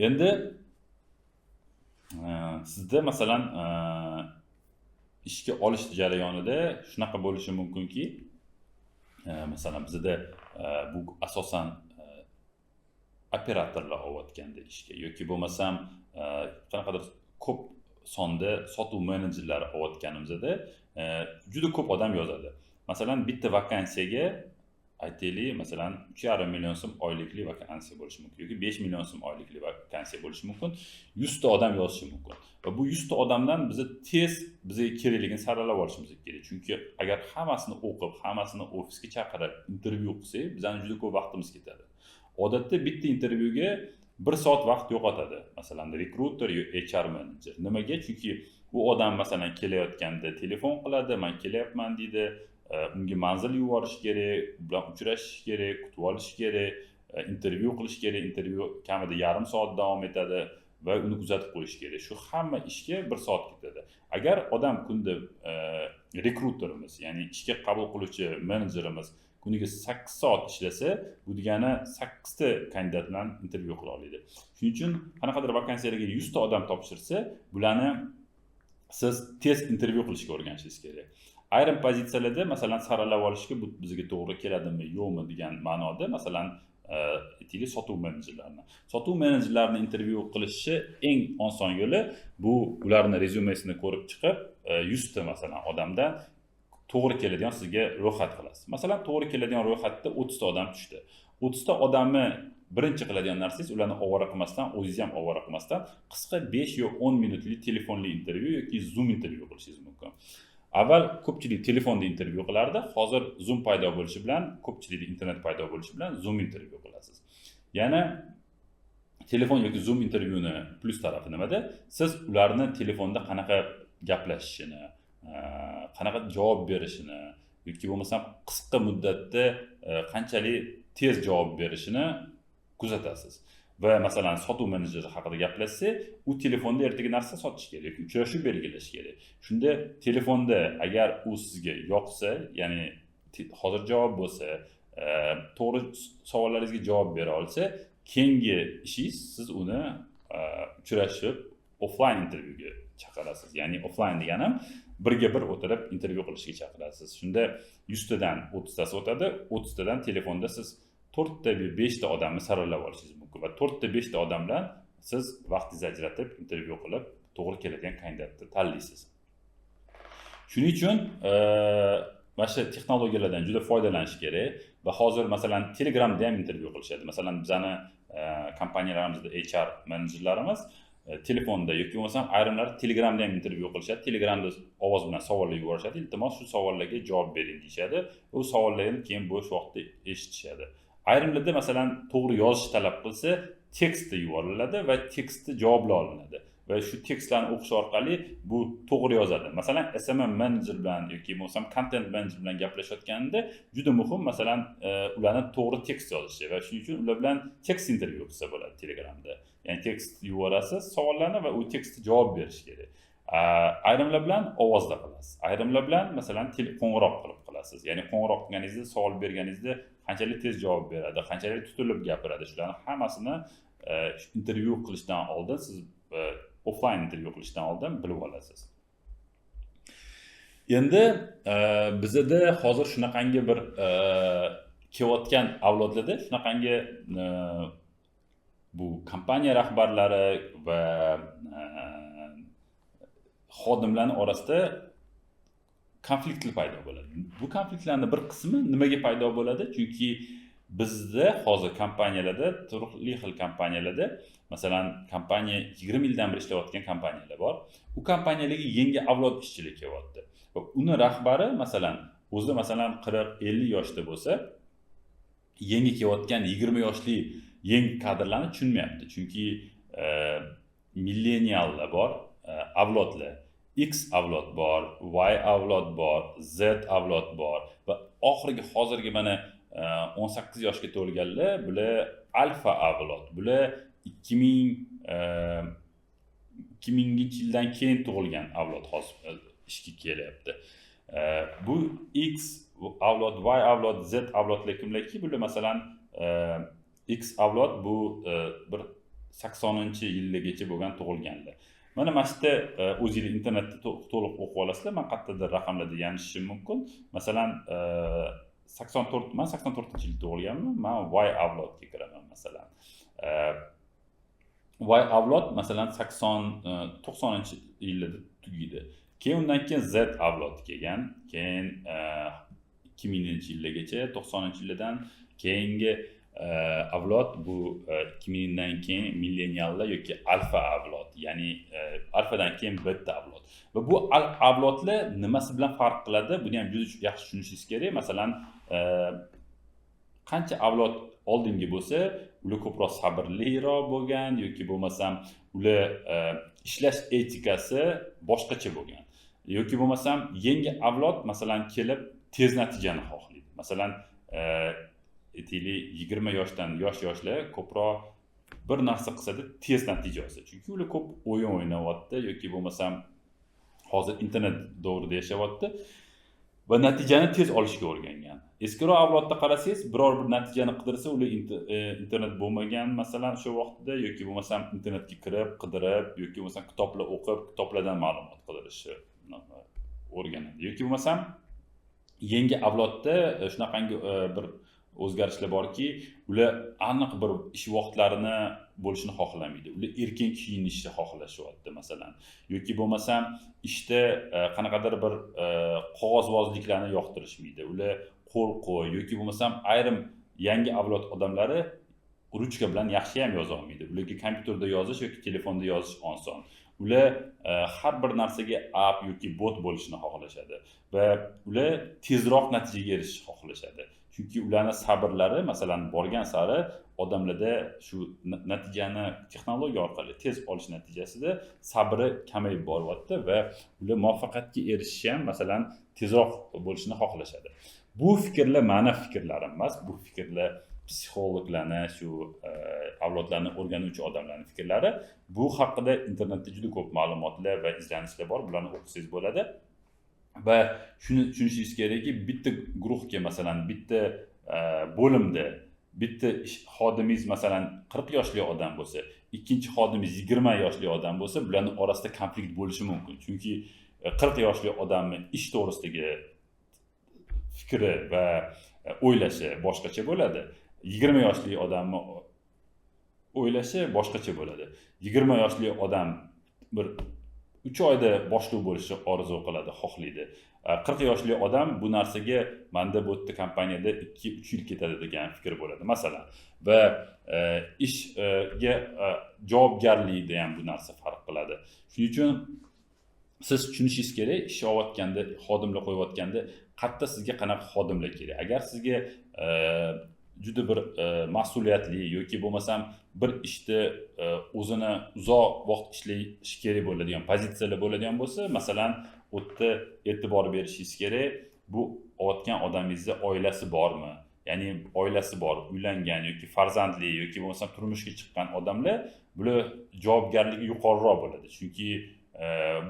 Endi sizda, masalan, ishga olish jarayonida shunaqa bo'lishi mumkinki, masalan, bizada bu asosan operatorlar olayotganda ishga yoki bo'lmasam qanaqadir ko'p sonda sotuv menejerlari olayotganimizda juda ko'p odam yozadi. Masalan, bitta vakansiyaga, aytaylik, masalan, 3,5 million so'm oylikli vakansiya bo'lishi mumkin yoki 5 million so'm oylikli vakansiya bo'lishi mumkin, 100 ta odam yozishi mumkin va bu 100 ta odamdan biza tez bizga kerakligini saralab olishimiz kerak, chunki agar hammasini o'qib, hammasini ofisga chaqirib intervyu qilsak, bizani juda ko'p vaqtimiz ketadi. Odatda bitta intervyuga bir soat vaqt yo'qotadi, masalan, rekruter yo HR menejer. Nimaga? Chunki u odam, masalan, kelayotganda telefon qiladi, "Man kelyapman", deydi, unga manzil yuborish kerak, u bilan uchrashish kerak, kutib olish kerak, intervyu qilish kerak. Intervyu kamida yarim soat davom etadi va uni kuzatib qo'yish kerak. Shu hamma ishga bir soat ketadi. Agar odam kunda, rekruterimiz, ya'ni ishga qabul qiluvchi menejerimiz kuniga 8 soat ishlasa, bu degani sakkizta kandidat bilan intervyu qila oladi. Shuning uchun qanaqadir vakansiyalarga 100 ta odam topshirsa, bularni siz tez intervyu qilishga o'rganishingiz kerak. Ayrim pozitsiyalarda, masalan, saralab olishga, bu bizga to'g'ri keladimi, yo'qmi degan ma'noda, masalan, aytaylik, sotuv menejerlarini intervyu qilishni eng oson yo'li bu ularni rezyumesini ko'rib chiqib, 100 ta, masalan, odamdan to'g'ri keladigan sizga ro'yxat qilasiz. Masalan, to'g'ri keladigan ro'yxatda 30 ta odam tushdi. 30 ta odamni birinchi qiladigan narsangiz, ularni ovora qilmasdan, o'zingizni ham ovora qilmasdan, qisqa 5 yo 10 minutli telefonli intervyu yoki Zoom intervyu qilishingiz mumkin. Avval ko'pchilik telefonda intervyu qilardi, hozir Zoom paydo bo'lishi bilan, ko'pchilikda internet paydo bo'lishi bilan Zoom intervyu qilasiz. Yana telefon yoki Zoom intervyuni plyus tarafi nimada? Siz ularni telefonda qanaqa gaplashishini, qanaqa javob berishini yoki bo'lmasam qisqa muddatda qanchalik tez javob berishini kuzatasiz. Va, masalan, sotuv menejeri haqida gaplashsak, u telefonda ertaga narsa sotish kerak yoki uchrashuv belgilash kerak. Shunda telefonda agar u sizga yoqsa, ya'ni hozir javob bo'lsa, to'g'ri savollaringizga javob bera olsa, keyingi ishingiz siz uni uchrashib offlayn intervyuga chaqirasiz. Ya'ni offlayn deganim birga bir o'tirib intervyu qilishga chaqirasiz. Shunda 100 tadan 30 tasi o'tadi, 30 tadan telefonda siz to'rtta, beshta odamni saralab olishingiz mumkin va to'rtta, beshta odam bilan siz vaqtingizni ajratib intervyu qilib, to'g'ri keladigan kandidatni tanlaysiz. Shuning uchun mana shu texnologiyalardan juda foydalanish kerak va hozir, masalan, Telegramda ham intervyu qilishadi. Masalan, bizani kompaniyalarimizda HR menejerlarimiz telefonda yoki bo'lmasam ayrimlari Telegramda ham intervyu qilishadi. Telegramda ovoz bilan savollar yuborishadi, "Iltimos, shu savollarga javob bering", deyishadi. U savollarni keyin bo'sh vaqtda eshitishadi. Ayrimlarda, masalan, to'g'ri yozish talab qilsa, tekstda yuboriladi va tekstda javoblar olinadi va shu tekstlarni o'qish orqali bu to'g'ri yozadi. Masalan, SMM menejer bilan yoki bo'lmasam kontent menejer bilan gaplashayotganda juda muhim, masalan, ularni to'g'ri tekst yozishi va shuning uchun ular bilan tekst intervyu qilsa bo'ladi Telegramda. Ya'ni tekst yuborasiz savollarni va u tekstga javob berish kerak. Ayrimlar bilan ovozda qilasiz, ayrimlar bilan, masalan, qo'ng'iroq qilib qilasiz. Ya'ni qo'ng'iroq qilganingizda, savol berganingizda qanchalik tez javob beradi, qanchalik tutilib gapiradi, shularni hammasini intervyu qilishdan oldin siz, offlayn intervyu qilishdan oldin bilib olasiz. Endi bizada hozir shunaqangi bir kelayotgan avlodlarda shunaqangi bu kompaniya rahbarlari va xodimlarni orasida konfliktlar paydo bo'ladi. Bu konfliktlarni bir qismi nimaga paydo bo'ladi? Chunki bizda hozir kompaniyalarda, turli xil kompaniyalarda, masalan, kompaniya 20 yildan beri ishlayotgan kompaniyalar bor. U kompaniyalarga yangi avlod ishchilar kelyapti va uni rahbari, masalan, o'zi, masalan, 40-50 yoshda bo'lsa, yangi kelayotgan 20 yoshli yangi kadrlarni tushunmayapti. Chunki milleniallar bor, avlodlar, X avlod bor, Y avlod bor, Z avlod bor va oxirgi, hozirgi mana 18 yoshga to'lganlar, bular alfa avlod. Bular 2000-yildan keyin tug'ilgan avlod hozir ishga kelyapti. Bu X avlod, Y avlod, Z avlodlar kimlarki, bular, masalan, X avlod bu bir 80-yillargacha bo'lgan tug'ilganlar. Mana shu yerda o'zinglar internetda to'liq o'qib olasizlar. Man qayerdadir raqamlarda yanglishishim mumkin. Masalan, 84, man 84-yilda tug'ilganman, man Y avlodga kiraman. Masalan, Y avlod, masalan, 80, 90-yillarda tugaydi. Keyin undan keyin Z avlodi kelgan, keyin 2000-yillargacha, 90-yillardan keyingi avlod bu 2000dan keyin milleniallar yoki alfa avlod, ya'ni alfadan keyin beta avlod. Va bu avlodlar nimasi bilan farq qiladi, buni ham juda yaxshi tushunishingiz kerak. Masalan, qancha avlod oldingi bo'lsa, ular ko'proq sabrliroq bo'lgan yoki bo'lmasam ular ishlash etikasi boshqacha bo'lgan, yoki bo'lmasam yangi avlod, masalan, kelib tez natijani xohlaydi. Masalan, aytaylik, 20 yoshdan yoshlar ko'proq bir narsa qilsada, tez natija olsa, chunki ular ko'p o'yin o'ynayapti yoki bo'lmasam hozir internet davrida yashayapti va natijani tez olishga o'rgangan. Eskiroq avlodda qarasangiz, biror bir natijani qidirsa, ular internet bo'lmagan, masalan, o'sha vaqtida, yoki bo'lmasam internetga kirib qidirib yoki bo'lmasam kitoblar o'qib, kitoblardan ma'lumot qidirishni o'rganadi. Yoki bo'lmasam yangi avlodda shunaqangi bir o'zgarishlar borki, ular aniq bir ish vaqtlarini bo'lishini xohlamaydi, ular erkin kiyinishni xohlashyapti, masalan, yoki bo'lmasam ishda qanaqadir bir qog'ozbozliklarni yoqtirishmaydi, ular qo'l qo'y, yoki bo'lmasam ayrim yangi avlod odamlari ruchka bilan yaxshi ham yoza olmaydi, ularga kompyuterda yozish yoki telefonda yozish oson. Ular har bir narsaga app yoki bot bo'lishini xohlashadi va ular tezroq natijaga erishishni xohlashadi, chunki ularni sabrlari, masalan, borgan sari odamlarda shu natijani texnologiya orqali tez olish natijasida sabri kamayib boryapti va ular muvaffaqiyatga erishishi ham, masalan, tezroq bo'lishini xohlashadi. Bu fikrlar mani fikrlarim emas, bu fikrlar psixologlarni, shu avlodlarni o'rganuvchi odamlarni fikrlari. Bu haqida internetda juda ko'p ma'lumotlar va izlanishlar bor, bularni o'qisangiz bo'ladi. Va shuni tushunishingiz kerakki, bitta guruhga, masalan, bitta bo'limda bitta ish xodimingiz, masalan, 40 yoshli odam bo'lsa, ikkinchi xodimingiz 20 yoshli odam bo'lsa, bularni orasida konflikt bo'lishi mumkin, chunki 40 yoshli odamni ish to'g'risidagi fikri va o'ylashi boshqacha bo'ladi, 20 yoshli odamni o'ylashi boshqacha bo'ladi. 20 yoshli odam bir 3 oyda boshliq bo'lishni orzu qiladi, xohlaydi. 40 yoshli odam bu narsaga manda bu yerda kompaniyada 2-3 yil ketadi degan fikr bo'ladi, masalan. Va ishga javobgarlikda ham bu narsa farq qiladi. Shuning uchun siz tushunishingiz kerak, ish olayotganda, xodimlar qo'yayotganda, qayerda sizga qanaqa xodimlar kerak. Agar sizga juda bir mas'uliyatli yoki bo'lmasam bir ishda o'zini uzoq vaqt ishlashi kerak bo'ladigan pozitsiyalar bo'ladigan bo'lsa, masalan, u yerda e'tibor berishingiz kerak, bu olayotgan odamingizni oilasi bormi, ya'ni oilasi bor, uylangan yoki farzandli yoki bo'lmasam turmushga chiqqan odamlar, bular javobgarligi yuqoriroq bo'ladi, chunki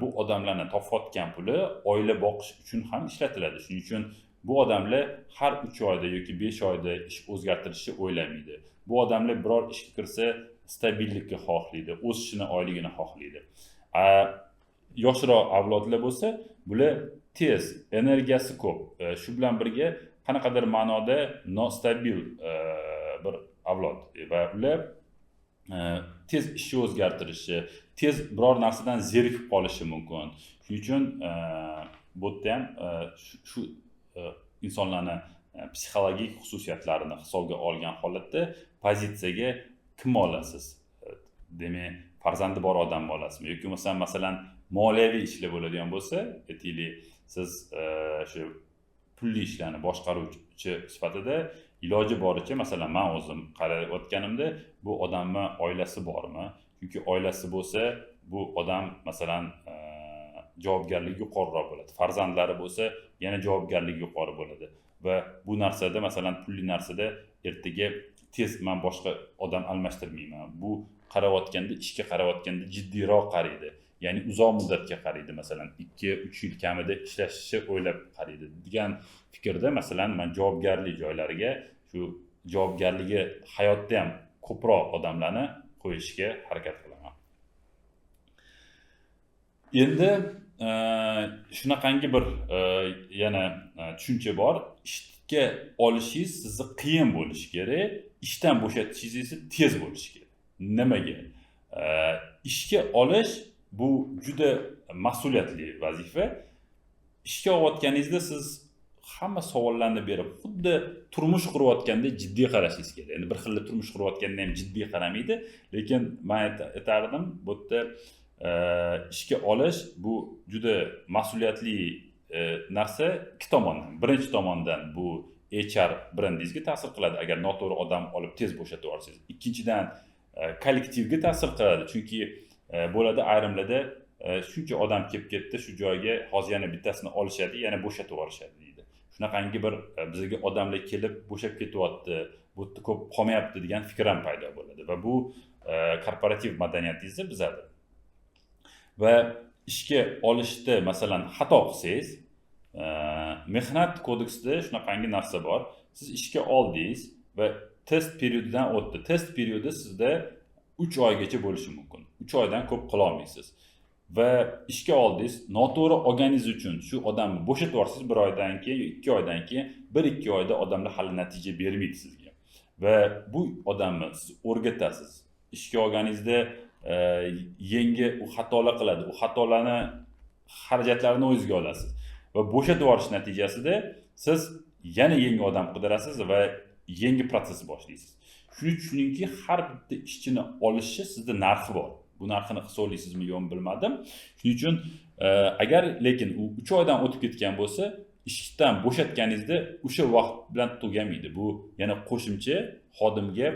bu odamlarni topayotgan puli oila boqish uchun ham ishlatiladi. Shuning uchun bu odamlar har 3 oyda yoki 5 oyda ish o'zgartirishni o'ylamaydi. Bu odamlar biror ishga kirsa, stabillikni xohlaydi, o'sishini, oyligini xohlaydi. Yoshroq avlodlar bo'lsa, bular tez, energiyasi ko'p, shu bilan birga qanaqadir ma'noda nostabil bir avlod va ular tez ishni o'zgartirishi, tez biror narsadan zerikib qolishi mumkin. Shuning uchun bu yerda ham shu insonlarni psixologik xususiyatlarini hisobga olgan holatda pozitsiyaga kim olasiz? Demak, farzandi bor odamni olasizmi yoki bo'lmasam, masalan, moliyaviy ishlar bo'ladigan bo'lsa, aytaylik, siz shu pulli ishlarni boshqaruvchi sifatida iloji boricha, masalan, man o'zim qarayotganimda, bu odamni oilasi bormi, chunki oilasi bo'lsa, bu odam, masalan, javobgarligi yuqoriroq bo'ladi, farzandlari bo'lsa, yana javobgarligi yuqori bo'ladi va bu narsada, masalan, pulli narsada ertaga tez man boshqa odam almashtirmayman. Bu qarayotganda, ishga qarayotganda jiddiyroq qaraydi, ya'ni uzoq muddatga qaraydi, masalan, 2-3 yil kamida ishlashni o'ylab qaraydi degan fikrda. Masalan, man javobgarlik joylariga shu javobgarligi hayotda ham ko'proq odamlarni qo'yishga harakat qilaman. Endi shunaqangi bir yana tushuncha bor. Ishga olishingiz sizni qiyin bo'lishi kerak, ishdan bo'shatishingiz esa tez bo'lishi kerak. Nimaga? Ishga olish bu juda mas'uliyatli vazifa. Ishga olayotganingizda siz hamma savollarni berib, xuddi turmush qurayotgandek jiddiy qarashingiz kerak. Endi bir xil turmush qurayotganda ham jiddiy qaramaydi, lekin man aytardim, bu yerda ishga olish bu juda mas'uliyatli narsa ikki tomondan. Birinchi tomondan bu HR brendingizga ta'sir qiladi, agar noto'g'ri odam olib tez bo'shatib yuborsangiz. Ikkinchidan, kollektivga ta'sir qiladi, chunki bo'ladi ayrimlarda shuncha odam kelib ketdi shu joyga, hozir yana bittasini olishadi, yana bo'shatib yuborishadi deydi. Shunaqangi bir bizga odamlar kelib bo'shab ketyapti, bu yerda ko'p qolmayapti degan fikr ham paydo bo'ladi va bu korporativ madaniyatingizni buzadi. Va ishga olishda masalan xato qilsangiz, mehnat kodeksida shunaqangi narsa bor. Siz ishga oldingiz va test periodidan o'tdi. Test periodi sizda 3 oygacha bo'lishi mumkin. 3 oydan ko'p qila olmaysiz. Va ishga oldingiz, noto'g'ri olganingiz uchun shu odamni bo'shatib yuborsangiz 1 oydan keyin, 2 oydan keyin, 1-2 oyda odamlar hali natija bermaydi sizga. Va bu odamni siz o'rgatasiz. Ishga olganingizda yangi u xatolar qiladi. U xatolarni xarajatlarini o'zingizga olasiz. Va bo'shatib yuborish natijasida siz yana yangi odam qidirasiz va yangi protsess boshlaysiz. Shuni tushuningki, har bitta ishchini olishi sizda narxi bor. Bu narxini hisoblaysizmi yo'qmi bilmadim. Shuning uchun agar lekin u 3 oydan o'tib ketgan bo'lsa, ishdan bo'shatganingizda o'sha vaqt bilan tugamaydi. Bu yana qo'shimcha xodimga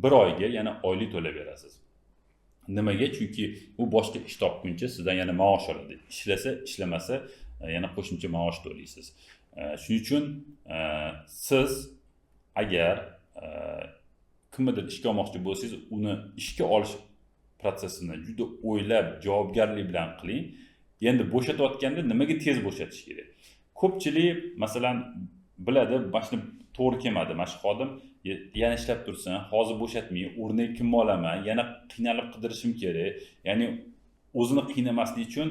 1 oyga yana oylik to'lab berasiz. Nimaga? Chunki u boshqa ish topguncha sizdan yana maosh oladi. Ishlasa, ishlamasa yana qo'shimcha maosh to'laysiz. Shuning uchun siz agar kimnidir ishga olmoqchi bo'lsangiz, uni ishga olish protsessini juda o'ylab, javobgarlik bilan qiling. Endi bo'shatayotganda nimaga tez bo'shatish kerak? Ko'pchilik masalan biladi, mana shuni to'g'ri kelmadi, mana shu xodim yana ishlab tursin, hozir bo'shatmay, o'rniga kimni olaman, yana qiynalib qidirishim kerak. Ya'ni o'zini qiynamaslik uchun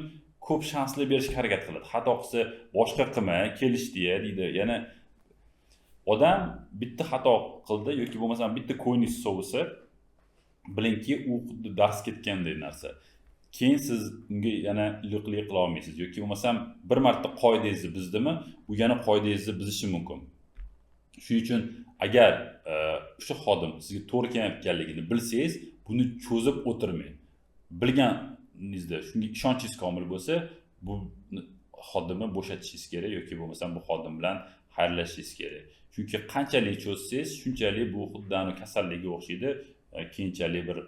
ko'p shanslar berishga harakat qiladi. Xato qilsa boshqa qilma, kelishdi-ya deydi. Yana odam bitta xato qildi yoki bo'lmasam bitta ko'nglingiz sovisa, bilingki, u xuddi dars ketgandek narsa. Keyin siz unga yana iliqlik qila olmaysiz yoki bo'lmasam bir marta qoidangizni buzdimi, u yana qoidangizni buzishi mumkin. Shuning uchun agar o'sha xodim sizga to'g'ri kelmayotganligini bilsangiz, buni cho'zib o'tirmang. Bilganingizda shunga ishonchingiz komil bo'lsa, bu xodimni bo'shatishingiz kerak yoki bo'lmasam bu xodim bilan xayrlashishingiz kerak. Chunki qanchalik cho'zsangiz, shunchalik bu xuddi kasallikka o'xshaydi, keyinchalik bir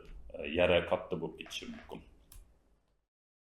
yara katta bo'lib ketishi mumkin.